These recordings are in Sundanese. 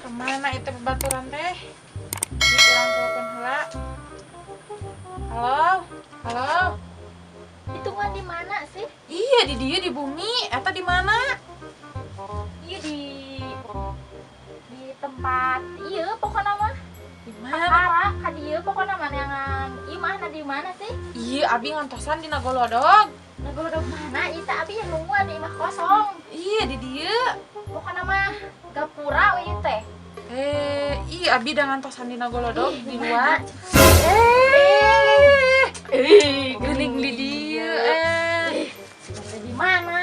Kemana itu babaturan teh? Di urang telepon heula. Halo? Halo? Hitungan di mana sih? Iya, di dieu di bumi. Eta di mana? Iya di tempat iya pokoknya mah. Di mana? Kakara ka dieu pokoknya mah neangan imahna di mana sih? Iya, abi ngantosan di Nagolodog. Nagolodog mana? Ieu teh abi yang nungguan di imah kosong. Iya, di dieu. Pokoknya mah gapura we ieu teh. Iya abi da ngantosan di Nagolodog di luar. Geuning di dieu. Di mana?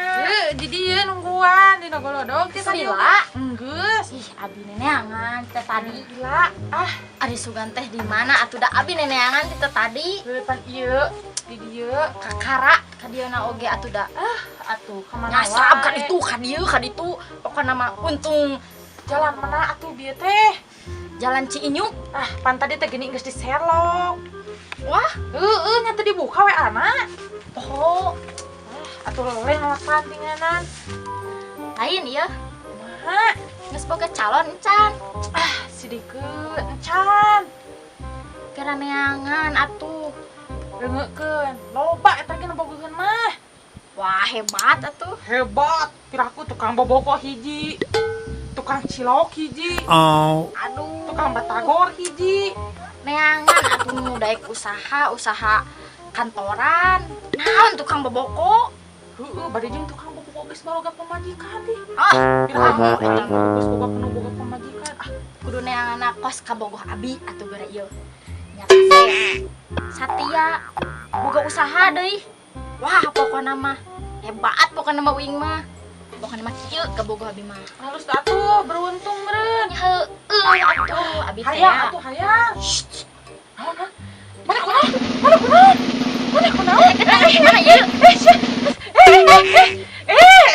Di dieu nungguan di Nagolodog teh tadi. Lila. Enggeus. Ih, abi neneangan teh tadi. Gila. Ah, ari sugan teh di mana atuh da abi neneangan teh tadi. Depan ieu di dieu. Kakara ka dieu na oge atuh da. Ah, atuh ka mana Nyasab ka ditu, ka dieu, ka ditu. Pokona mah untung jalan mana atuh bieu teh? Jalan Ciinyuk. Ah, pan tadi teh geuning geus diserlok. Wah, heueuh nya teh dibuka we ana. Poho. Ah, atuh leleh ngalakan tinganan. Lain ieu. Kumaha? Geus boga calon encan. Ah, sidikeun encan. Kira neangan atuh. Reungeukeun. Loba eta ge nu bogoheun mah. Wah, hebat atuh. Hebat. Piraku tukang boboko hiji. Tukang cilok hiji. Oh. Aduh. Tukang batagor hiji. Neangan atuh nu daek usaha, usaha kantoran. Naon tukang boboko? Heueuh, bade jeung tukang boboko geus baroga pamajikan dih. Ah, piraku eta mah geus boga penuh boga pamajikan. Ah, kudu neanganna kos kabogoh abi atuh geura ieu. Nya kasep. Satya boga usaha deui. Wah, pokona mah hebat pokona mah uing mah. Pokona mah kieu kabogoh abi mah. Halus atuh, beruntung meureun. Nya heueuh atuh abi teh. Hayang atuh hayang. Naon ha? Mana kunaon? Mana kunaon? Mana kunaon? Mana ieu?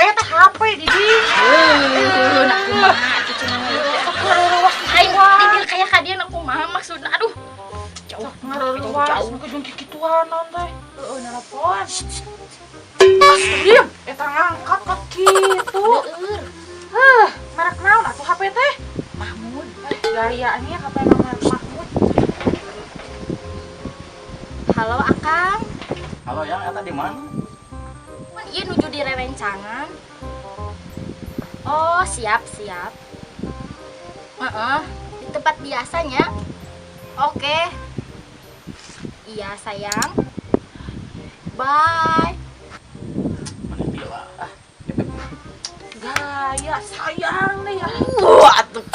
Eta HP di di. Heueuh, nah kumaha atuh cenah ieu teh. Aing tidir kaya ka dieu na kumaha maksudna aduh. Jauh ngareureuwas nu jeung kikituan naon teh. Heueuh nelpon. Astagfirullah, eta ngangkat ka kitu. Leueur. Heuh, merek naon atuh HP teh? Mahmud. Gayanya HP nama Mahmud. Halo Akang. Halo yang eta di mana? Mun ieu nuju di rerencangan. Oh, siap, siap. Heeh, di tempat biasanya. Oke. Iya, sayang. Bye. Mana gila. Ah. Gaya sayang deh ya. Wah, atuh.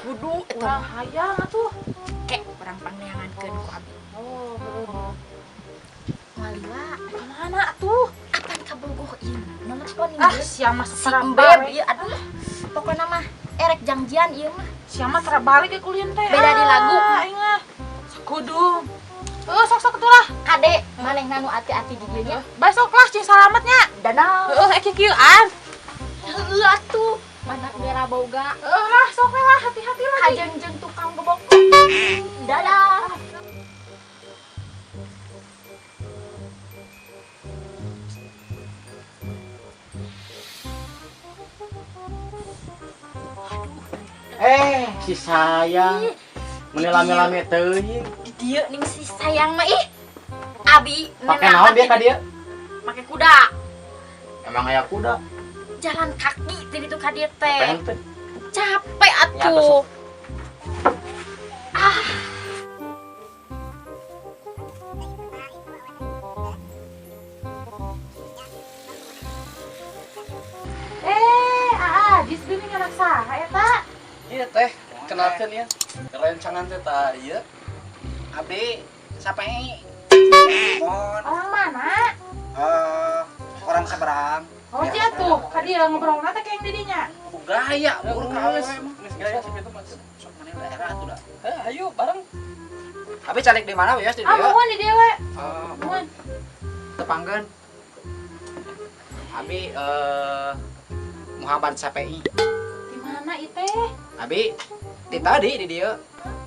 Kudu eta urang hayang atuh. Kek urang pangneangankeun ku abi. Oh, heueuh. Malila, ka mana atuh? Kapan kabogoh ieu? Nelpon ieu. Ah, sia mah Si sekarang Beb balik. ieu aduh. Pokona mah erek jangjian ieu mah. Sia mah tara balik ke kuliah teh. Beda di lagu. Ah, aing mah. Sakudung. Heuh, sok-sok atuh lah. Kade manehna nu ati-ati di dieu nya. Besok lah cing salametnya. Danau. Heueuh, kikieuan. Heueuh atuh. Mana gera boga. Heueuh lah, sok we lah, hati-hati lagi. Kajeun tukang boboko. Dadah. Si sayang. Meni lame-lame teuing. Di dieu ning si sayang mah ih. Abi Pake naon dia ka dieu? Pake kuda. Emang aya kuda? Jalan kaki ti ditu ka dieu teh. Capek teh. Capek Ya, atuh. Ah. Aa, jis geuning anak saha eta? Iya teh, kenalkeun ya. Rencangan teh tah ieu. Abdi sape? Mon. Orang mana? Orang seberang. Oh, cia tuh, ka dieu ngobrolna teh kayak didinya. Gaya, buru ka awewe mah. Geus gaya sakitu mah. Sok maneh daerah atuh da. Heh, ayo bareng. Abi calik di mana we di Ah, dieu? muhun di dieu we. Muhun. Tepangkeun. Abi Muhammad Sapi. Di mana ieu teh? Abi di tadi di dieu.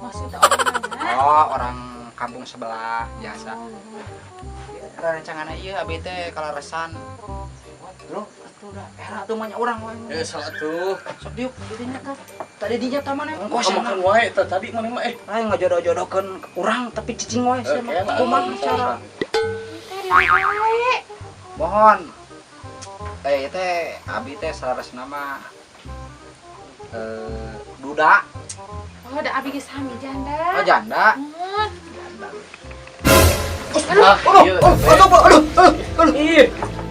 Maksudnya orang mana? Oh, orang kampung sebelah biasa. Rencangan ieu abi teh kalaresan. Bro, Atuh da era atuh mah nya urang wae. Salah tuh. Sok diuk didinya tah. Tadi dinya tah maneh. Makan wae tah tadi maneh mah Aing ngajodoh-jodohkeun urang tapi cicing wae sia mah. Kumaha cara? Mohon. Teh teh abi teh saleresna mah duda. Oh, da abi geus sami janda. Oh, janda. Mohon. Janda. Aduh, aduh, aduh.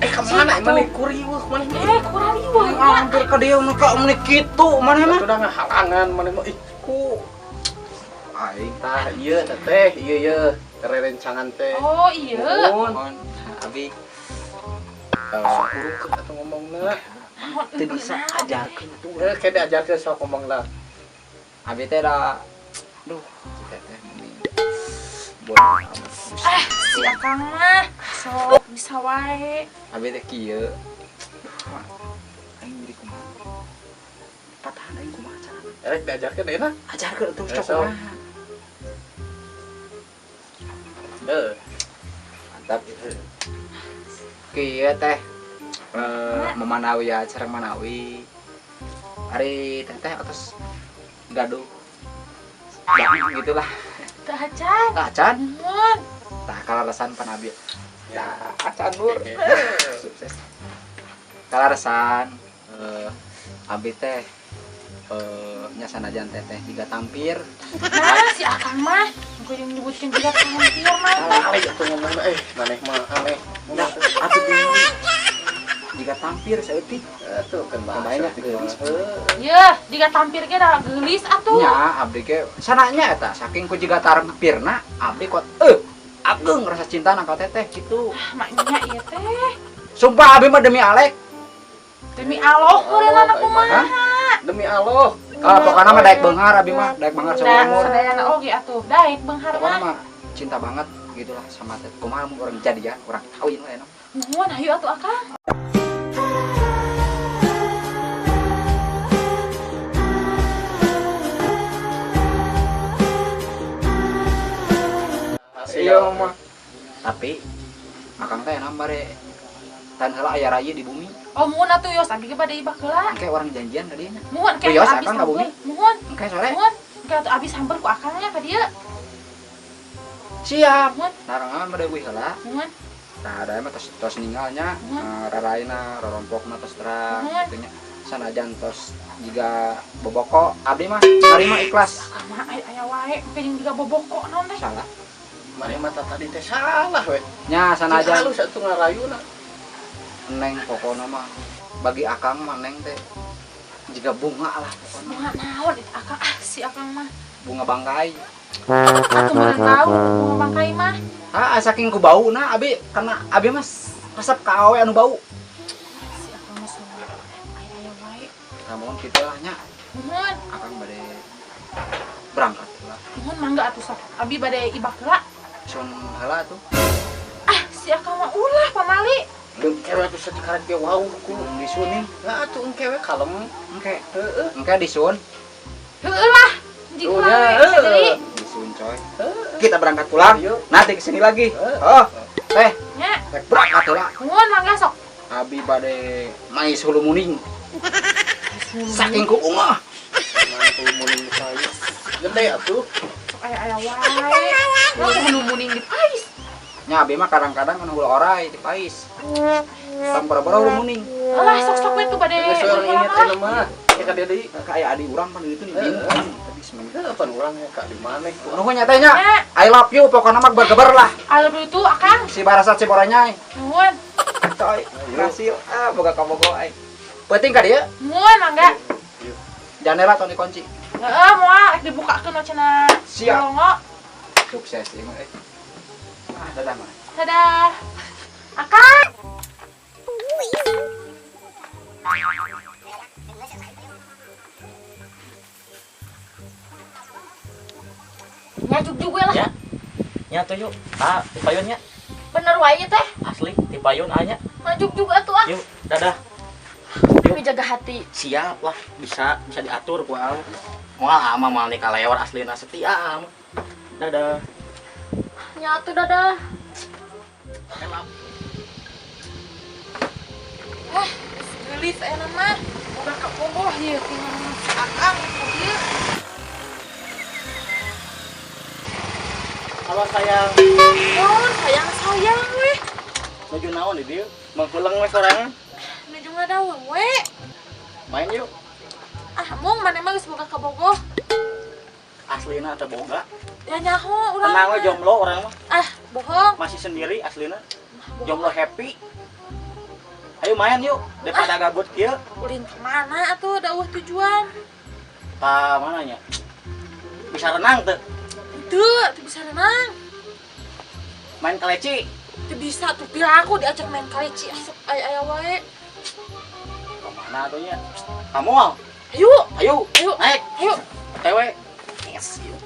Ih, kemana maneh kuriweuh maneh? Kurariweuh. Hampir ka dieu nu ka meuni kitu maneh mah. Udah ngahalangan maneh mah ih ku aing tah ieu teh ieu ieu rerencangan teh. Oh, iya. Mohon abi uruk atuh ngomongna. Teu bisa ajarkeun atuh. Heuh, kayak diajarkeun sok ngomong lah. Abi teh da duh, teh teh meni. Si akang mah sok bisa wae. Abi teh kieu. Aing jadi kumaha? Patahan aing kumaha carana? Erek diajarkeun ayeuna? Ajarkeun atuh sok kumaha. Heuh. Mantap itu. Kieu teh memanawi ya, sareng manawi. Ari teteh atos gaduh bang gitulah. Teu acan. Tah acan. Nuhun. Tah kalarasan pan abi. Ya, acan lur. Sukses. Kalarasan abi teh nya sanajan teteh jiga tampir. Nah, si akang mah engko jeung nyebutkeun jiga tampir mah. Aneh atuh ngomongna maneh mah aneh. Nah, atuh geuning. Jiga tampir saeutik. Atuh kan bahasa geulis. Yeuh, jiga tampir ge da geulis atuh. Nya abdi ge sananya eta saking ku jiga tampirna abdi kot ageung rasa cinta na ka teteh kitu. Ah, maknya ieu teh. Sumpah abi mah demi Alek. Demi Allah meureunana kumaha? Demi Allah. Ah, pokokna mah daek beunghar abi mah, daek beunghar saumur. Sadayana oge atuh, daek beunghar mah. Pokokna mah cinta banget gitulah sama teteh. Kumaha mun urang jadian, urang kawin we enak. Nuhun hayu atuh akang. Iya mah. Tapi akang teh nambare tan heula aya rayi di bumi. Oh, muhun atuh yos abi ge bade ibak heula. Engke urang janjian ka dieu nya. Muhun ke yos abi akang ka bumi. Muhun. Engke sore. Muhun. Engke atuh abi samper ku akang nya ka dieu. Siap. Muhun. Narangan bade uih heula. Muhun. Tah da mah tos tos ninggalnya, raraina rorompokna tos terang kitu nya. Sanajan tos jiga boboko abdi mah narima ikhlas. Akang mah aya wae engke jeung jiga boboko naon teh. Salah. Maneh mah tadi teh salah we. Nya sanajan halus atuh ngarayuna. Neng pokona mah bagi akang mah neng teh jiga bunga lah pokona. Bunga naon itu akang ah si akang mah. Bunga bangkai. Atuh meureun tahu bunga bangkai mah. Ah saking ku bauna abi karena abi mah resep ka awe anu bau. Si akang mah sok aya wae. Namun kitu lah nya. Nuhun. Akang bade berangkat heula. Nuhun mangga atuh sok. Abi bade ibak heula. Sun heula atuh. Ah, si akang mah ulah pamali. Engke we atuh sacakarek ge wau ku disuning. Nah atuh engke we kalem. Engke. Heeh. Engke disun. Heueuh lah. Jing wae. Disun coy. Kita berangkat pulang. Nanti kesini lagi. Oh. Teh. Nya. Rek berangkat heula. Nuhun mangga sok. Abi bade mais hulu muning. Saking ku ungah. Hulu muning saya. Gede atuh. Sok aya-aya wae. Lu hulu muning di pais. Nya abi mah kadang-kadang kan hulu orai di pais. Tong boro-boro hulu muning. Alah sok-sok we tuh bade. Geus urang ini teh mah. Ka dieu deui. Ka aya adi urang pan ditu bingung. Tapi semen pan urang ya ka di maneh. Nuhun nya teh nya. I love you pokona mah bergeber lah. I love you tuh akang. Si barasat si boranyai. Nuhun. Coy, berhasil. Ah boga kabogo aing. Penting ka dieu? Nuhun mangga. Jandela tong dikunci. Heeh, moal dibukakeun cenah. Siap. Longo. Sukses ieu mah. Ah, dadah mah. Dadah. Akang. Nyajuk juga lah. Ya. Nya tuh yuk. Ah, tipayun nya. Bener wae teh. Asli tipayun anya. Majuk juga tuh ah. Yuk, dadah. Yuk. Jaga hati. Siap lah, bisa diatur ku am. Moal ama moal nikah lewat aslina setia am. Dadah. Nyatu dadah. Geulis aya mah. Boga kabogoh ieu tinggal si Akang ieu. Halo sayang. Oh, sayang-sayang weh. Nuju naon di dieu? Mangkuleng we sorangan. Nuju ngadaweng we. Main yuk. Ah, mung maneh mah geus boga kabogoh. Aslina atau boga? Ya nyaho urang. Tenang we jomblo urang mah. Ah, bohong. Masih sendiri aslina. Jomblo happy. Ayo main yuk daripada gabut kieu. Ulin kemana atuh da eueuh tujuan? Ka mana nya? Bisa renang teu? Teu, teu bisa renang. Main kaleci. Teu bisa tuh pira aku diajak main kaleci asup aya-aya wae. Ka mana atuh nya? Ka mall. Ayo, Ayo, ayo, naik. Ayo. TW. Yes, yuk.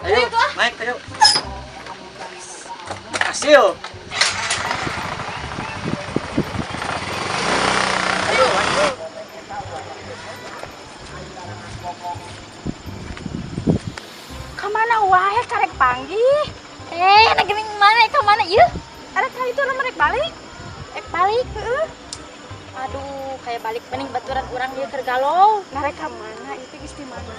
Ayo, Ayo, tuh, ah. naik, ayo. Hasil. Ayo. Kamana wae karek panggih? Eh, nah geuning mana ka mana ieu? Arek ka itu rek balik. Rek balik heeh. Aduh, kayak balik mending baturan urang ieu keur galau. Nah, rek ka mana itu geus di mana?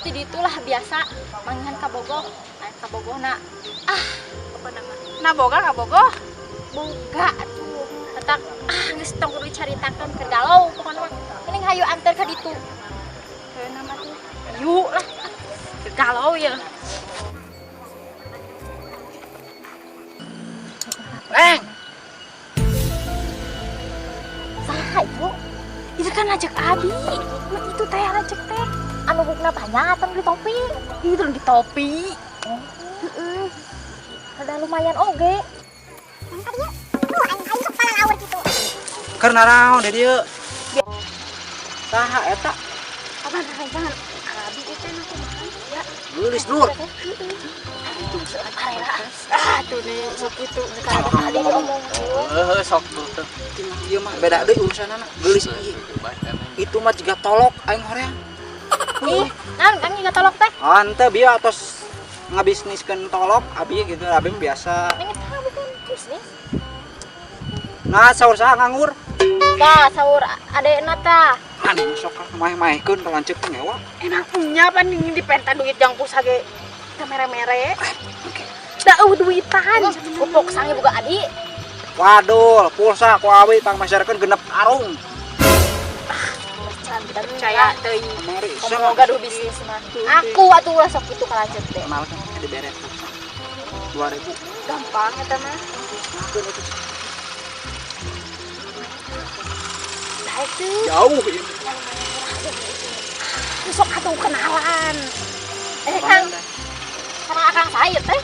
Di ditulah biasa manggihan kabogoh. Nah, kabogohna ah, apa nama? Nah, boga kabogoh? Boga atuh. Tetak ah geus tong kudu dicaritakeun keur galau pokona mah. Mending hayu anter ka ditu. Heuh nama tuh. Hayu lah. Keur galau ya. Neng, Saha itu? Itu kan ngajak Abi. Itu teh ngajak teh. Anu bukna panjang atau di topi? Itu di topi. Oh. Heeh. Ada lumayan oge. Keur naraon di dieu? Saha eta? Apa jangan Abi itu enak kumaha? Ya. Geulis lur. Arera. Ah, tuh nih sok itu. Tadi diomong. Heeh, sok tuh. Ieu mah beda deui urusanana. Geulis ieu. Itu mah jiga tolok aing hoream. Ih, naon kan jiga tolok teh? Henteu bieu atos ngabisniskeun tolok abi gitu, abi mah biasa. Neng eta bukan bisnis. Nah, saur saha nganggur? Tah, saur adekna tah. Aneh mah sok maeh-maehkeun ka lanceuk teh ngewa. Emang punya pan dipenta duit jang pulsa ge teu mere-mere. Da eueuh duitan. Pupuk sange boga adi. Waduh, pulsa ku awi pangmasyarekeun genep karung. Percaya teuing. Kamari Komo gaduh bisnis mah. Aku atuh ulah sok kitu ka lanceuk teh. Kenalkan dibere pulsa. 2000. Gampang eta mah. Ngakeun itu. Nah, itu. Jauh ieu. Sok atuh kenalan. Eh, Kang. Sama Akang saya teh.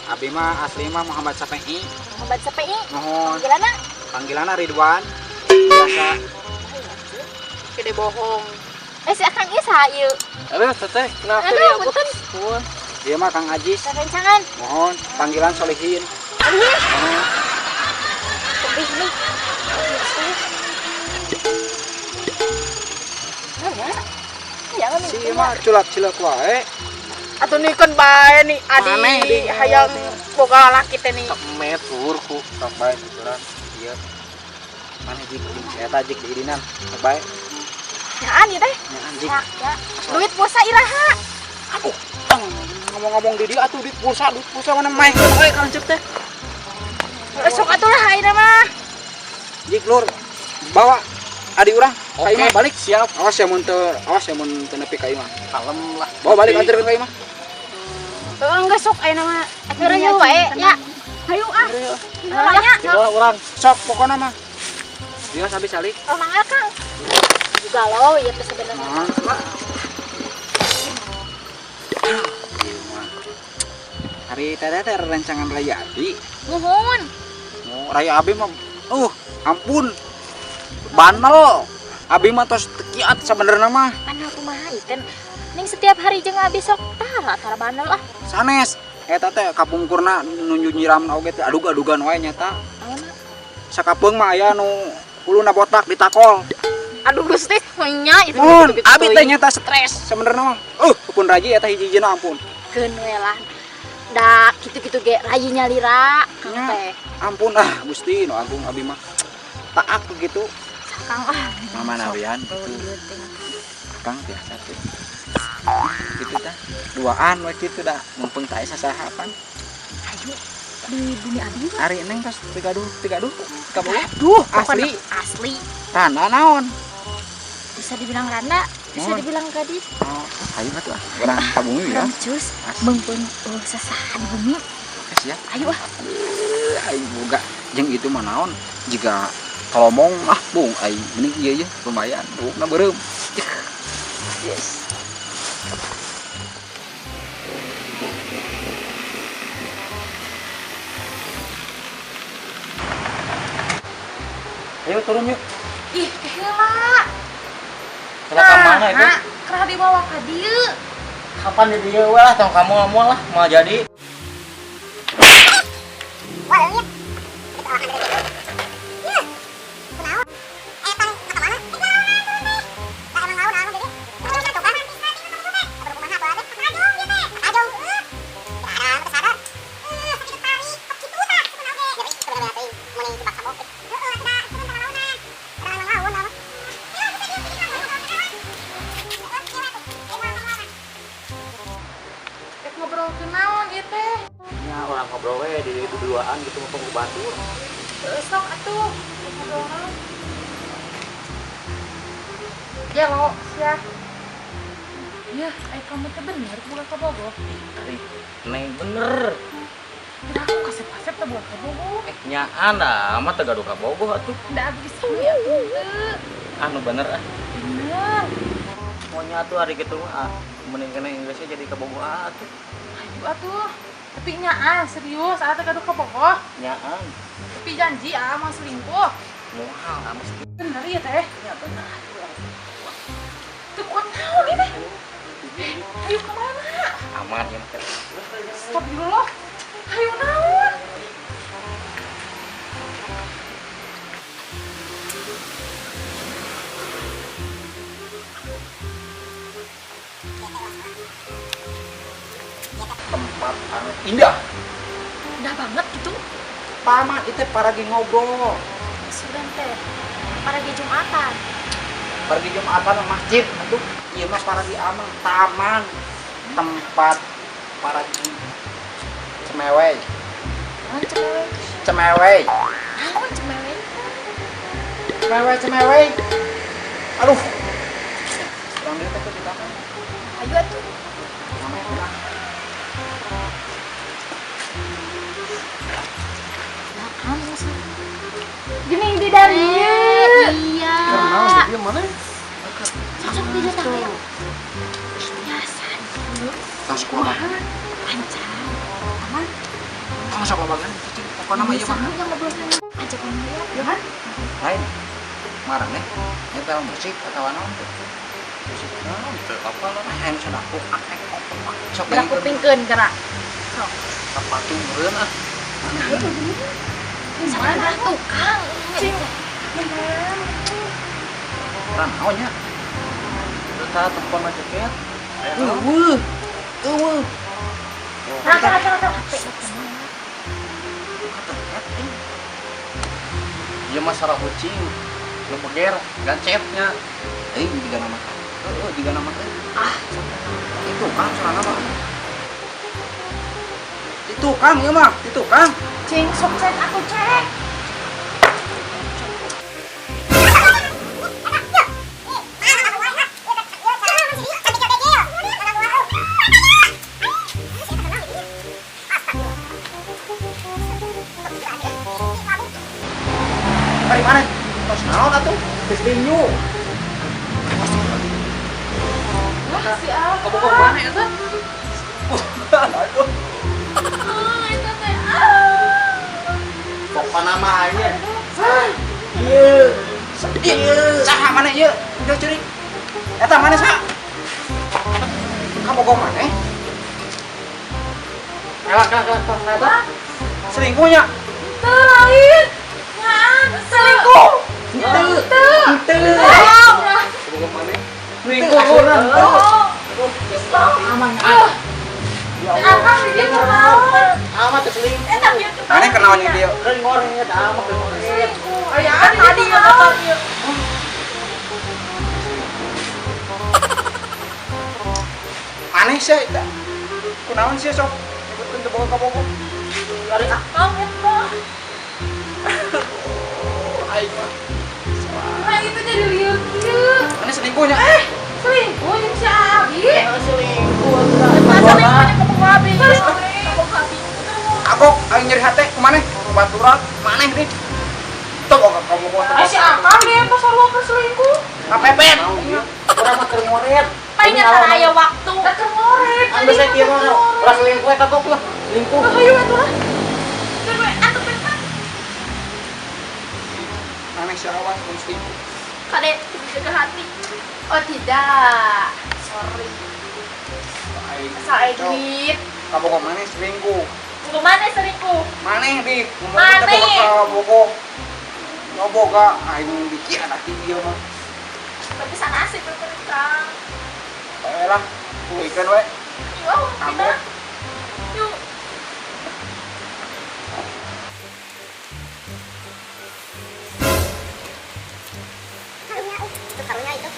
Abi mah asli mah Muhammad Sape'i. Muhammad Sape'i. Nuhun. Panggilanna? Panggilanna Ridwan. Biasa. Gede bohong. Eh, si Akang ieu saha ieu? Aduh, teteh, kenapa Aduh, ya? punten. Ieu mah Kang Ajis. Rencangan. Mohon panggilan Solihin. Solihin. Mohon. Lebih nih. Si mah culak-culak wae. Atuh nikeun bae nih adi Maneh di hayang boga lalaki teh nih. Kemet lur ku Sok bae tuturan. Ieu. Maneh jik jeung si eta jik diidinan. Sok bae. Nyaan ieu teh. Nyaan jik. Ya. Duit pulsa iraha. Aduh, ngomong-ngomong di dieu atuh duit pulsa mana maehkeun we ka lanceuk teh. Sok atuh lah ayeuna mah. Jik lur bawa adi urang ka imah balik siap. Awas ya mun teu, awas ya mun teu nepi ka imah. Kalem lah. Bawa balik anterkeun ka imah. Heeh, geus sok ayeuna mah. Atuh yeuh wae nya. Hayu ah. Nya. Dibawa urang. Sok pokona mah. Dieu sabi salik. Oh, mangga Kang. Galau ieu teh sebenarnya. Nah. Hari teh teh rencangan Raya Abi. Nuhun. Oh, Raya Abi mah ampun. Banel. Abi mah tos kiat sabenerna mah. Bandel kumaha ieu teh? Ning setiap hari jeung Abi sok tah tara bandel ah. Sanes. Eta teh kapungkurna nunjuk nyiram oge teh adug-adugan wae nyata. Ayeuna Sakapeung mah aya nu huluna botak ditakol. Aduh Gusti, nya itu Mun, abi teh nyata stres sebenarnya mah. Pun raji eta hiji-hijina ampun. Keun we lah. Da kitu-kitu ge rayi nyalira Kang Nya. teh. Ampun ah Gusti nu agung abi mah. Taak begitu. Kang ah. Mama nawian Sok, gitu. ieu teh. Kang biasa tuh. Gitu tah. Duaan we kitu dah. Mumpung teh sasaha pan. Ayo di bumi abi mah. Ari neng tos tigaduh tigaduh kabogoh. Aduh, Asli. pokokna asli. Randa naon? Bisa dibilang randa, bisa Mohon. dibilang gadis. Oh, ayo atuh ah. Urang ka bumi ya. Urang cus, Asli. meungpeung sasaha di bumi. Oke, siap. Ayo ah. Aing boga jeung itu mah naon jika tolomong ah bung aing mending ieu ye lumayan buukna beureum. Yes. Ayo turun yuk. Ih, heula. Kena ka mana itu? Nah, kerah dibawa ka dieu. Kapan di dieu wah tong kamu moal lah moal jadi. Rek ngobrol ke naon ieu teh? Ya orang ngobrol we di duaan gitu mau ku batur. Heueuh, sok atuh. Rek ngobrol naon? Ya lo, sia. Ya, ai kamu teh bener boga kabogoh. Ari neng bener. Kira aku kasep-kasep teh boga kabogoh. Nyaan dah mah teu gaduh kabogoh atuh. Da abdi sami atuh teu. Anu bener ah. Bener. Maunya atuh ari kitu mah ah. Mending kena Inggrisnya jadi kabogoh ah atuh. Ayo atuh. Tapi nyaan serius, aa teh gaduh kabogoh. Nyaan. Tapi janji aa mau selingkuh. Moal ah mesti. Bener ya teh? Ya bener atuh. Teu kuat naon ieu teh? Ayo kemana? Aman ya mah. Stop dulu loh. Ayo naon? Tempat anu indah. Indah banget gitu. Taman itu paragi ngobrol. Sugan teh. Paragi Jumatan. Paragi Jumatan masjid atuh. Ieu mah paragi amang taman tempat paragi cemewe. Naon cemewe? Cemewe. Naon cemewe? Cemewe cemewe. Aduh. Urang dieu teh di taman. Ayo atuh. Namanya urang. Nah, kamu sih. Gini di dari Iya. Kenal di mana? Sok di dia ayo. Biasa. Tong sok lobangan. Lancar. Aman. Tong sok lobangan cicing. Pokona mah ieu mah. Sama yang ngobrol sama. Ajak ngomong ya. Kan? Lain. Marah nih. Nyetel musik atau naon tuh. Musik naon teu apa lah. Nah, yang sudah aku ak ek ok ok. Sok Gerak kupingkeun gerak. Sepatu meureun ah. Sana tukang. Cing. Urang naon nya? Teu telepon aja ket. Aya naon? Eueuh. Eueuh. Raka raka raka. Ieu mah sarah kucing. Nu beger gancetnya. Euy jiga nama. Heueuh jiga nama teh. Ah, itu kang sorana mah. Itu kang ieu mah, itu kang. Cing, sok cek aku cek. Bari mana? Tos naon atuh? Geus linyu. Wah, si Al. Kabogoh mana eta? Aduh. Ah, eta teh. Ah. Pokona mah aing. Ieu. Ieu. Saha mana ieu? Udah ceurik. Eta mana saha? Kabogoh maneh? Kelak kelak kelak kelak. Selingkuhnya. Teu lain. Ngaan, selingkuh. Henteu. Teu. Henteu. Kabogoh mana? Selingkuh urang. Aman. Ah. Akang di dieu kunaon? Amat teh selingkuh. Eta bieu teh. Maneh kenaon jeung dia? Keur ngoreng eta amat teh ngoreng. Selingkuh. Aya tadi ya motor ieu. sia eta. Kunaon sia sok nyebutkeun teu boga kabogoh. Ari ah. Akang eta. Aing mah. Nah, itu jadi lieur kieu. Mana selingkuhnya? Selingkuh jeung si Abi. Selingkuh. Masa selingkuhnya kabogoh abi. Kabogoh abi. Kagok aing nyeri hate kumaneh? Baturan maneh nih. Teu boga kabogoh. Ai si Akang deh eta sarua keur selingkuh. Kapepet. Urang mah keur ngoret. Paling tara aya waktu. Da keur ngoret. Anu saya kieu mah ulah selingkuh eta kok lah. Selingkuh. Ayo atuh lah. Atuh bener. Maneh si awas mun selingkuh. Kade kudu jaga hati. Oh tidak. Sorry. Aing. Asal aya duit. Kabogoh maneh selingkuh. Kudu maneh selingkuh. Maneh di ngomong teu Maneh. boga kabogoh. Ngoboga aing dikhianati ieu mah. Tapi sana asik bener Kang. Bae lah, pulihkeun we. Yuk, kita. Yuk. Karunya, itu karunya itu.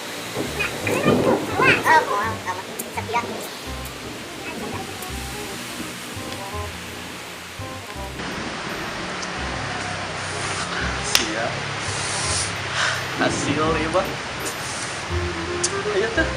Nah, oh, moal sama setia. Siap. Hasil ya, Bang. Ayo tuh.